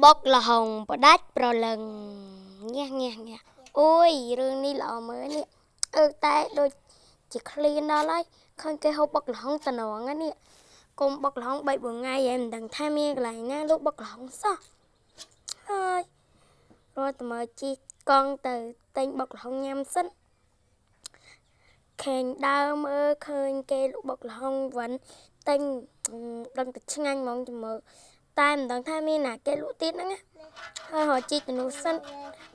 បុកល្ហុងផ្ដាច់ប្រលឹងញះញះញះអូយរឿងនេះល្អមើលនេះអឺតែដូចជាឃ្លានដល់ហើយឃើញគេហូបបុកល្ហុងតំណងនេះគុំបុកល្ហុង3 4ថ្ងៃហើយមិនដឹងថាមានកន្លែងណាលក់បុកល្ហុងសោះហើយរត់ទៅមើលជីកង់ទៅទិញបុកល្ហុងញ៉ាំសិនខេងដើមអើឃើញគេលក់បុកល្ហុងវិនទិញដឹងតែឆ្ងាញ់ហ្មងទៅមើលតែមិនដឹងថាមានណាគេលក់ទៀតហ្នឹងណាហើយរកជីទៅនោះសិន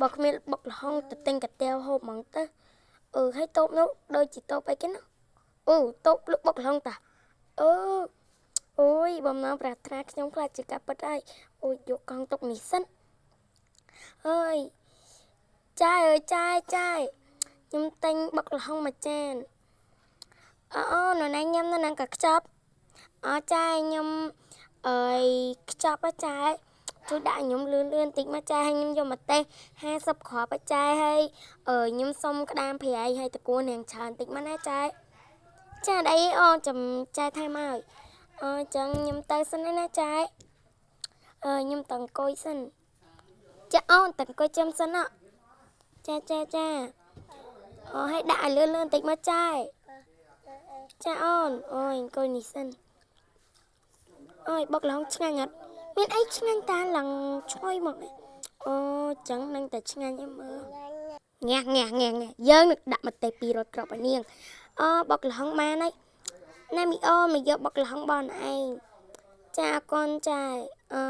បើគ្មានបុកល្ហុងទៅទិញកាទៀវហូបហ្មងទៅអឺហើយតូបនោះដូចជាតូបអីគេណាអូតូបលក់បុកល្ហុងតាអឺអូយបំណងប្រាថ្នាខ្ញុំខ្លាចជាការពិតហើយអូយយកកង់ទុកនេះសិនអើយចាយអើយចាយចាយខ្ញុំទិញបុកល្ហុងមួយចានអូនណែញ៉ាំនៅនឹងក៏ខ្ចប់អចាយខ្ញុំអើយខ្ចប់ចាយជួយដាក់ខ្ញុំលឿនលឿនតិចមកចាយឲ្យខ្ញុំយកម្ទេស50គ្រាប់ចាយហើយអឺខ្ញុំសុំក្តាមប្រៃហើយតកួនរៀងច្រើនតិចមកណាចាយចាអីអូចាំចាយថែមឲ្យអញ្ចឹងខ្ញុំទៅសិនណាចាយអឺខ្ញុំតអង្គុយសិនចាអូនតអង្គុយចាំសិនណាចាចាចាអូឲ្យដាក់ឲ្យលឿនលឿនតិចមកចាយចាអូនអូយអង្គុយនេះសិនអូយបុកល្ហុងឆ្ងាញ់អត់មានអីឆ្ងាញ់តាឡើងឈ្ងុយមកអូចឹងនឹងតែឆ្ងាញ់ឯមើលញ៉ះញ៉ះញ៉ះយើងនឹងដាក់ម្ទេស200គ្រាប់ឲ្យនាងអូបុកល្ហុងបានហើយណាមីអូមកយកបុកល្ហុងបងឯងចាអរគុណចាអឺ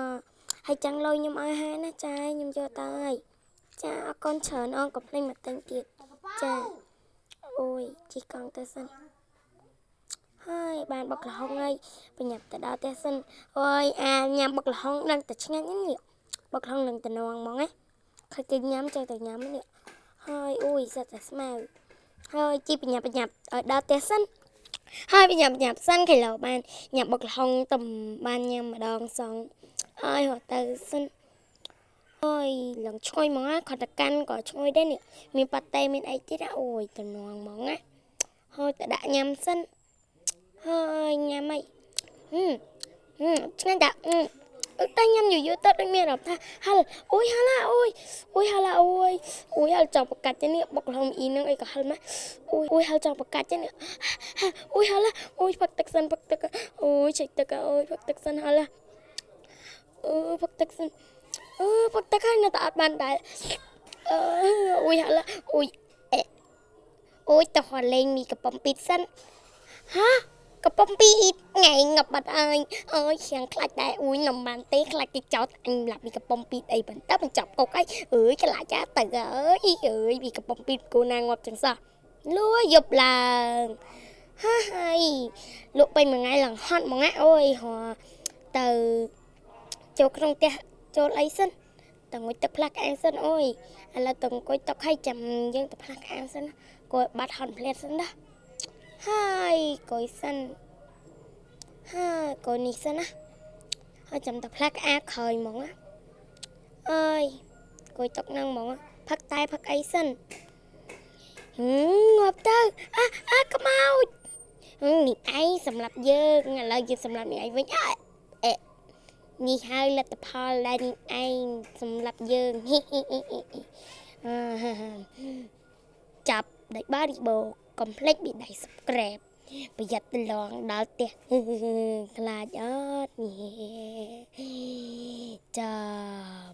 ហើយចឹងលុយខ្ញុំឲ្យហើយណាចាខ្ញុំយកទៅហើយចាអរគុណច្រើនអូនកុំភ្លេចមកទិញទៀតចាអូយជីកង់ទៅសិនហើយបានបុកល្ហុងហើយបញ្ញាប់ទៅដល់ផ្ទះសិនអូយអាញ៉ាំបុកល្ហុងនឹងតែឆ្ងាញ់នេះបុកល្ហុងនឹងតំណងហ្មងណាឃើញគេញ៉ាំចេះតែញ៉ាំនេះហើយអូយសិតតែស្មៅហើយជីបញ្ញាប់បញ្ញាប់ឲ្យដល់ផ្ទះសិនហើយបញ្ញាប់បញ្ញាប់សិនគីឡូបានញ៉ាំបុកល្ហុងតំបានញ៉ាំម្ដងសងហើយរត់ទៅសិនអូយឡើងឈ្ងុយហ្មងណាខតកាន់ក៏ឈ្ងុយដែរនេះមានប៉ាតេមានអីទៀតអូយតំណងហ្មងណាហើយទៅដាក់ញ៉ាំសិនហើយញ៉ាំអីឆ្ងាញ់តាតែញ៉ាំយូរយូរទៅដូចមានអារម្មណ៍ថាហិលអូយហិលអូយអូយហិលអូយអូយហិលចង់ប្រកាច់នេះបុកល្ហុងអ៊ីនឹងអីក៏ហិលម៉េះអូយអូយហិលចង់ប្រកាច់នេះអូយហិលអូយផឹកទឹកសិនផឹកទឹកអូយឆែកទឹកអូយផឹកទឹកសិនហិលអឺផឹកទឹកសិនអឺផឹកទឹកហើយនៅតែអត់បានដែរអឺអូយហិលអូយអូយទៅហត់លេងមីកំប៉ុងពីតសិនហាកំប៉ុងពីថ្ងៃងាប់បាត់ហើយអើយខាងខ្លាចដែរអ៊ូយនំបានទេខ្លាចគេចោតអញឡាប់ពីកំប៉ុងពីអីបន្តបញ្ចប់គុកអីអើយខ្លាចចាទៅអើយអើយពីកំប៉ុងពីគូណាងាប់ចឹងសោះលួយប់ឡើងហាហើយលក់ពេញមួយថ្ងៃឡើងហត់ហ្មងណាអូយហ៎ទៅចូលក្នុងផ្ទះចូលអីសិនទៅងុយទឹកផ្លាស់ក្អាងសិនអូយឥឡូវទៅអង្គុយតុកឲ្យចាំយើងទៅផ្លាស់ក្អាងសិនគួយបាត់ហត់ផ្លែតសិនណាហើយគួយសិនហើយកូននេះសិនណាហើយចាំតែផ្លាស់ក្អាក្រោយហ្មងណាអើយកួយតុកហ្នឹងហ្មងផឹកតែផឹកអីសិនងាប់ទៅអាអាខ្មោចនេះឯងសម្រាប់យើងឥឡូវយើងសម្រាប់នេះឯងវិញអេនេះហើយលទ្ធផលដែលនេះឯងសម្រាប់យើងចាប់ដៃបារីបូកុំភ្លេចបិដៃ Subscribe ប្រយ័ត្នឡងដល់ផ្ទះខ្លាចអត់ចា។